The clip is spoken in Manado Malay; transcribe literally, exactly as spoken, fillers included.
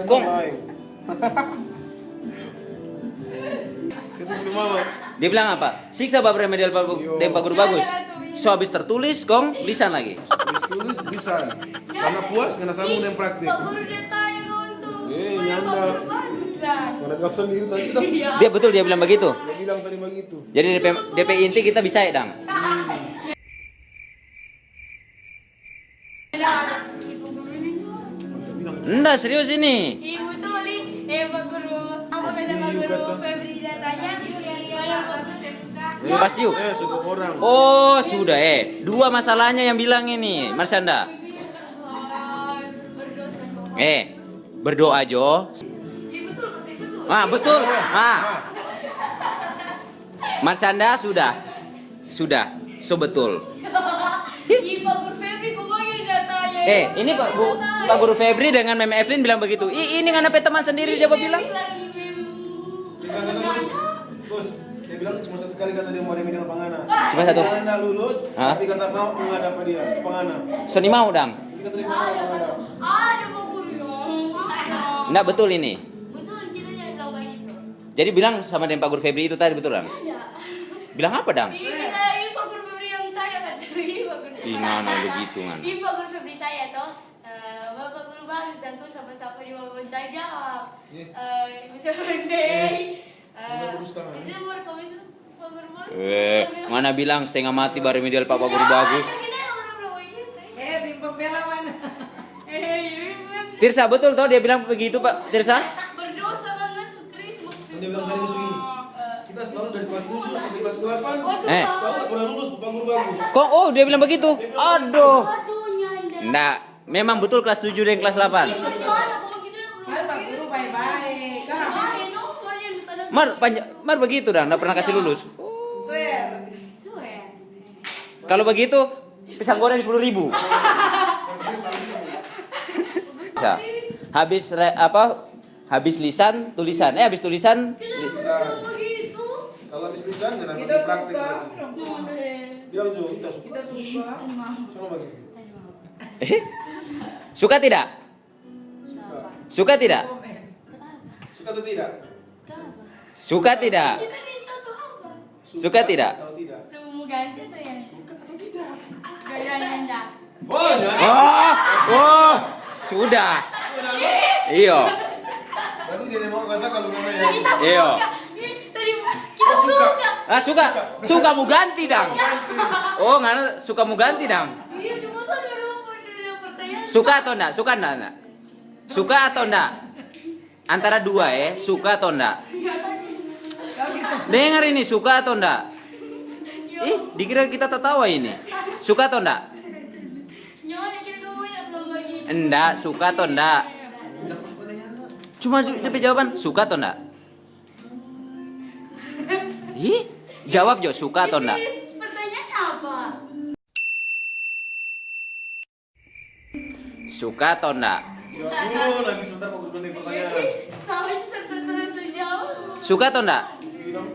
Kong. Dia bilang apa? Siksa bapremedial pa, deng pa guru bagus. So habis tertulis, kong lisan lagi. Habis tulis, lisan. Karena puas, ngana sambung deng praktik. Pak guru dia tanya kau tuh. Eh, nyanda. Ngana bilang sendiri tadi dah. Iya. Dia betul, dia bilang begitu. Dia bilang tadi begitu. Jadi D P, D P inti kita bisa ya, Dang? Nda, serius ini. Ibu tuli, eh, Pak Guru, apa kata Pak Guru Febri datanya? Pasti yuk. Eh, suka orang. Oh, sudah, eh. Dua masalahnya yang bilang ini, Marsyanda. Eh, berdoa jo. Ah, betul. Ah. Marsyanda sudah. Sudah. So betul. Ih, Pak Guru Febri, kok mau yang datanya? Eh, ini Pak Gu-, Pak Guru Febri dengan Meme Evelyn bilang begitu. Ih, ini ngana pe teman sendiri, dia bilang. Dia bilang, "Gus, Gus, dia bilang cuma satu kali kata dia mau remedial pangana. Cuma satu. Misalnya nda lulus, tapi kata mau menghadap dia, pangana." Seni mau, Dang. Jadi kata dia mau menghadap. Ada Pak Guru, ya. Nda betul ini. Betul, kita jangan bilang begitu. Jadi bilang sama deng Pak Guru Febri itu tadi, betul, Dang? Ada. Bilang apa, Dang? Iya, kita, ini Pak Guru Febri yang tanya kan. Iya, Pak Guru. Ih, ngana begitu, ngana. Ini Pak Guru Febri tanya, toh. Eh, Bapak Guru Bagus, aku sapa-sapa di Bangun Tajawab. Iya. Eh, bisa pandai. Eh, bisa merekam itu, Pak Guru Bagus. Eh, ngana bilang setengah mati baru remedial Pak Guru Bagus. Eh, di pembela mana? Eh, iya, iya. Tirsa, betul toh dia bilang begitu, Pak Tirsa? Berdosa karena sukris. Kan dia bilang tadi musuh ini. Kita selalu dari kelas tujuh sampai kelas delapan. Eh. Selalu tak pernah lulus, Pak Guru Bagus. Kok, oh, dia bilang begitu? Aduh. Aduh, nyanda. Nda, memang betul kelas tujuh dan kelas delapan. Mar, Pak Guru bae-bae, kan? Mar, panja-, Mar begitu dah, nda pernah kasih lulus. Swear. Kalau begitu, pisang goreng sepuluh ribu. Bisa. Habis re-, apa? Habis lisan, tulisan. Eh, habis tulisan, lisan. Kalau habis lisan, jangan pakai praktik berarti. Bilang jo, kita suka. Kita suka. Coba begitu. Eh? Suka tidak? Suka. Suka tidak? Suka atau tidak? Suka tidak? Kita minta tuh apa? Suka tidak? Atau tidak? Tuh, mau ganti atau ya? Suka atau tidak? Jangan, jangan, jangan. Oh, jangan. Oh, oh, sudah. Iyo. Berarti dia mau kata kalau memang ya. Iyo. Kita suka. Ih, tadi kita suka. Ah, suka. Suka mau ganti, Dang. Oh, ngana suka mau ganti, Dang. Iya, cuma satu doang pertanyaan. Suka atau nda? Suka nda, nda? Suka atau nda? Antara dua, eh, suka atau nda? Dengar ini, suka atau nda? Ih, dikira kita tatawa ini. Suka atau nda? Nda, suka atau nda? Cuma ju-, tapi jawaban, suka atau nda? Ih, jawab jo, suka atau nda? Pertanyaan apa? Suka atau nda? Jawab dulu, nanti sebentar mau berhenti pertanyaan. Salah aja satu terus jawab. Suka atau nda? Bilang,